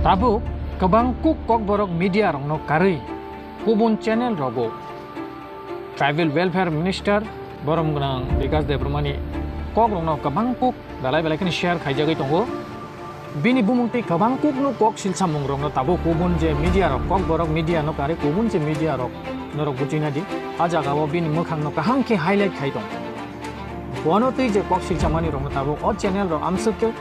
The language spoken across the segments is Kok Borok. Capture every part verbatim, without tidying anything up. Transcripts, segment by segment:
Tabuk kwbang kuk kokborok media rokno karwi kubun channel rogo Tribal Welfare Minister borom gwnang Bikas Debbarmani kok rokno kwbang kuk belai belai kheno share khaijagwi tongo. Bini bumung tei kwbang kukno kok silsamung rokno tabuk kubun je media rok kokborok media no karwi kubun je media rok norok buchina di. A jaga o bini mwkhang no kaham khe highlight khai tongo. Bono twi je kok silsamani rokno tabuk o channel rok amswk khe,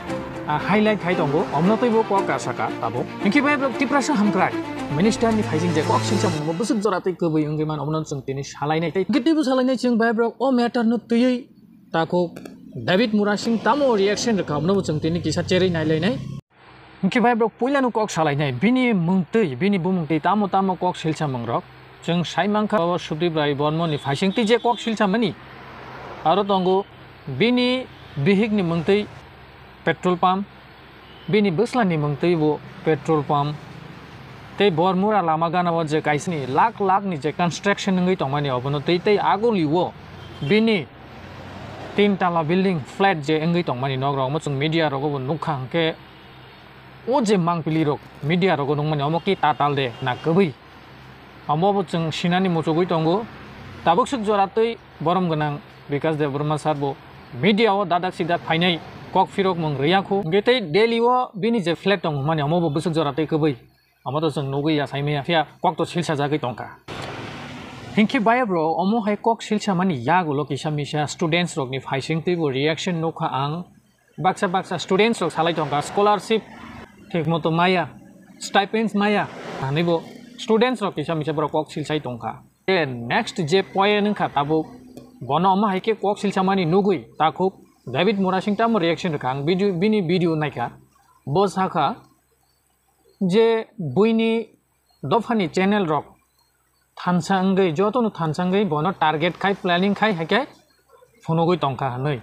ah, highlight khai tongo, omno twibo kok kasaka tabuk. Hinkhe bai borok Tiprasa hamkrai minister ni phaising je kok silsamung bo bwswk jora twi kwbwi wngwi mano, omono chwng tini salainai. Tei hinkhe twibo salainai chwng bai borok o matter no twiwi takhuk David Murasing tamo reaction rwkha, omono bo chwng tini kisa cherwi nailainai. Hinkhe bai borok puilano kok salainai, bini mungtwi, bini bumungtwi tamo tamo kok silsamung rok. Chwng sai mankha o Sudip Rai Bormoni phaisingtwi je kok silsamani. Aro tongo bini bihikni mungtwi petrol pump, bini bwslani mungtwi bo petrol pump. Tei Bormura lama gana o je kaisani lakh lakh ni je construction wngwi tongmani obono twi tei aguli o bini tin tala building flat je wngwi tongmani nok rok omo chwng media rogo bo nukha hinkhe o je mangpili rok media rogo nukmani omo ki tatal de na kwbwi. Omo bo chwng sinani muchugwi tongo. Tabuk swk jora twi borom gwnang Bikas Debbarma sir bo media o dadak sidak phainai kok phirok mung rwya khu. Hinkhe tei Delhi o bini je flat tong mani omo bo bwswk jora twi kwbwi. Omo to chwng nugwi ya saimaya phiya kok to silsa jagwi tongkha. Hinkhe bai bro omo hai kok silsa mani yagulo kisa misa students rokni phaising twibo reaction nukha ang. Baksa baksa students rok salai tongkha, scholarship thik moto maya, stipends maya, hwnwi bo students rok kisa misa borok kok silsai tongkha. Tei next je point wngkha tabuk, bono omo hai khe kok silsamani nugwi takhuk David Murasing tamo reaction rwkha, ang video, bini video naikha, bo sakha je buini dophani channel rok thansa wngwi, jotono thansa wngwi bono target khai, planning khai, hai khe phunugwi tongkha hwnwi.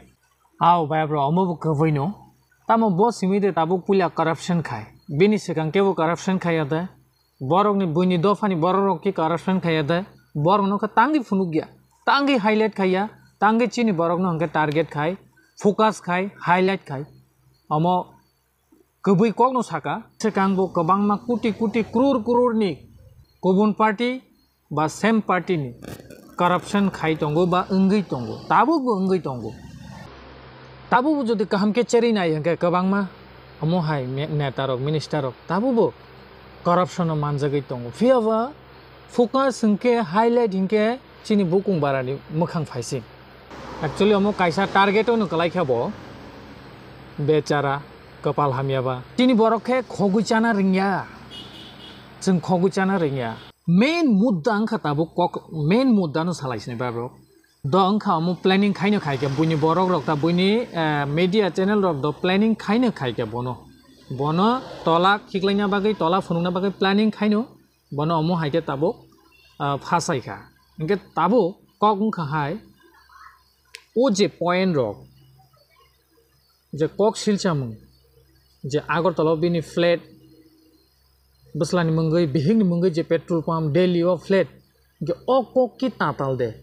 Ao bai bro, omo bo kwbwino. Tamo bo simi de tabuk puila corruption khai. Bini swkang kebo corruption khaiya de. Borokni buini dophani borok rok ki corruption khaiya de. Borok no khe tangwi phunukya. Tangwi highlight khaiya. Tangwi chini borok no hwnkhe target khai. Focus khai. Highlight khai. Omo kwbwi kokno saka, swkang bo kwbangma koti koti crore crore ni kubun party ba same party ni corruption khai tongo ba wngwi tongo, tabuk bo wngwi tongo. Tabuk bo jodi kaham khe cherwi nai hwnkhe kwbangma omo hai me-, neta rok, minister rok tabuk bo corruption o manjagwi tongo. Phiya ba focus hwnkhe, highlight hwnkhe chini bukung barani mwkhang phaising. Actually omo kaisa target ono kwlai kha bo, bechara, kwpal hamya ba. Chini borok khe khogwi chana rwngya, chwng khogwi chana rwngya. Main mudda wngkha tabuk kok, main mudda no salai sinai ba bro. Do wngkha omo planning khaino khai khe buini borok rok ta buini, eh, media channel rok do planning khaino khai khe bono. Bono tola khiklaina bagwi, tola phunukna bagwi planning khaino. Bono omo hai khe tabuk, ah, phasai kha. Hinkhe tabuk kok wngkha hai, o je point rok, je kok silchamung, je Agartala o bini flat, bwslani mungwi, bihikni mungwi je petrol pump, Delhi o flat, hinkhe o kok ki tatal de.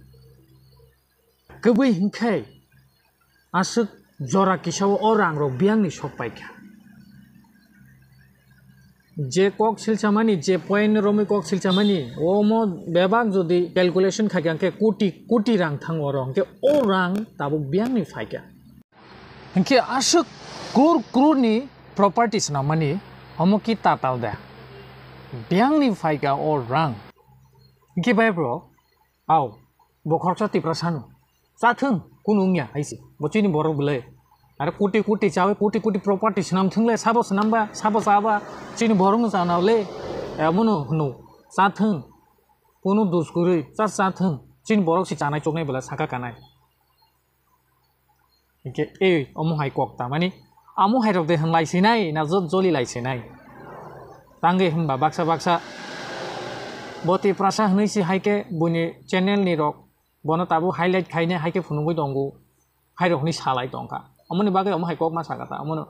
Kwbwi hinkhe aswk jora kisa o, o rang rok biyang ni sok pai kha. Je kok silchamani, je point romwi kok silchamani, omo bebak jodi calculation khai kha, hinkhe koti koti rang thango oro, hinkhe o rang tabuk biyang ni phai kha. Hinkhe aswk crore crore ni property swnamani, omo ki tatal da? Biyang ni phai kha o rang. Hinkhe bai bro, Ao, bo khoroksa Tiprasano. Chathwng, kunu wngya hai se. Bo chini borok bwle. Aro koti koti chawi, koti koti property swnam thwng le, sabo swnam ba, sabo cha ba, chini borok no chana le. Abono hwno, chathwng, kunu dus kwrwi, cha chathwng, chini borok se chanai choknai bwle saka kanai. Hinkhe, e, omo hai kok ta, mani, amo hai rok de hwnlai sinai, na jot joli lai sinai. Tangwi hwnba baksa baksa, bo Tiprasa hwnwi si hai khe buini channel ni rok, bono tabuk highlight khainai hai khe phunugwi tongo, hai rok hwnwi salai tongkha. Omoni bagwi omo hai kok ma saka ta, omono,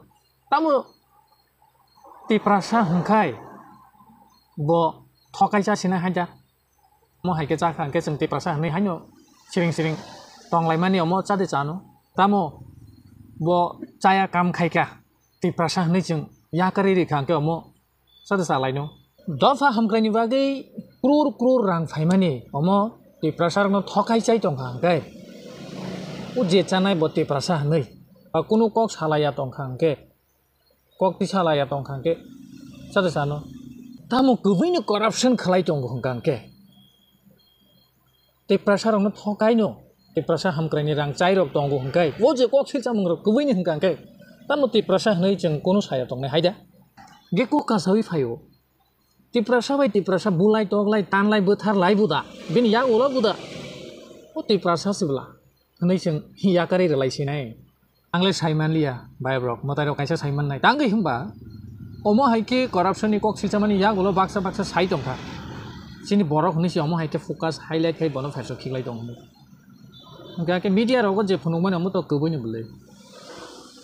tamo Tiprasa hwnkhai, bo thokai cha sinai hai da. Omo hai khe cha kha, hwnkhe chwng Tiprasa hwnwi haino siring siring tong laimani omo cha de chano. Tamo bo chaya kam khai kha, Tiprasa hwnwi chwng yakarwi rw kha, hwnkhe omo Sade salaino. Dopha hamkraini bagwi crore crore rang phaimani omo Tiprasarokno thokai chai tongkha hwnkhe. O je chanai bo Tiprasa hwnwi. Ba kunu kok salaiya tongkha hwnkhe. Kok twi salaiya tongkha hwnkhe. Sade sano. Tamo kwbwino corruption khlai tongo hwnkha hwnkhe. Tiprasarokno thokaino, Tiprasa hamkraini rang chairok tongo hwnkhe, o je kok silchamungrok kwbwini hwnkha hwnkhe, tamo Tiprasa hwnwi chwng kunu saya tongnai haida? Ge kok kasawi phaio. Tiprasa bai Tiprasa bulai toklai tanlai bwtharlai buda, bini yak ulo buda. O Tiprasa sibla hwnwi chwng yakarwi rwlai sinai. Ang le sai manliya, bhai borok, mwtai rok kaisa sai mannai. Tangwi hwnba, omo hai khe corruption ni kok silchamani yagulo baksa baksa sai tongkha. Chini borok hwnwi se omo hai khe focus highlight khai bono pherso khiklai tong hwnwi. Hwnkhe khe media rogo je phunukmani omo to kwbwino bwlwi.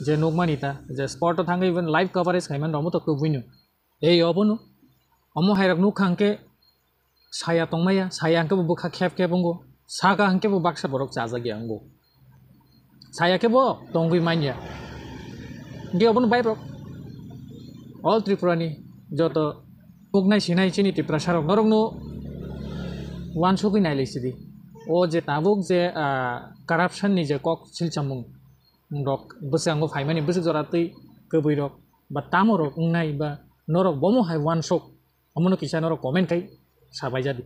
Je nukmani ta, je spot o thangwi even live coverage khai mani omo to kwbwino. Ei obono, omo hai rok nukha hwnkhe saya tongmaya, saya hwnkhe bo bwkha khep khep wngo, saka hwnkhe bo baksa borok chajakya wngo, saya khe bo tongwi manya. Hwnkhe obono bhai rok, all Tripura ni joto nuknai sinai chini Tiprasa rok norokno uansugwi nailai sidi. O je tabuk je, ah, corruption ni je kok silchamung rok bwskango phaimani bwswk jora twi kwbwi rok ba tamo rok wngnai ba norok bomo hai uansuk, omono kisa norok comment khai sabai jadi.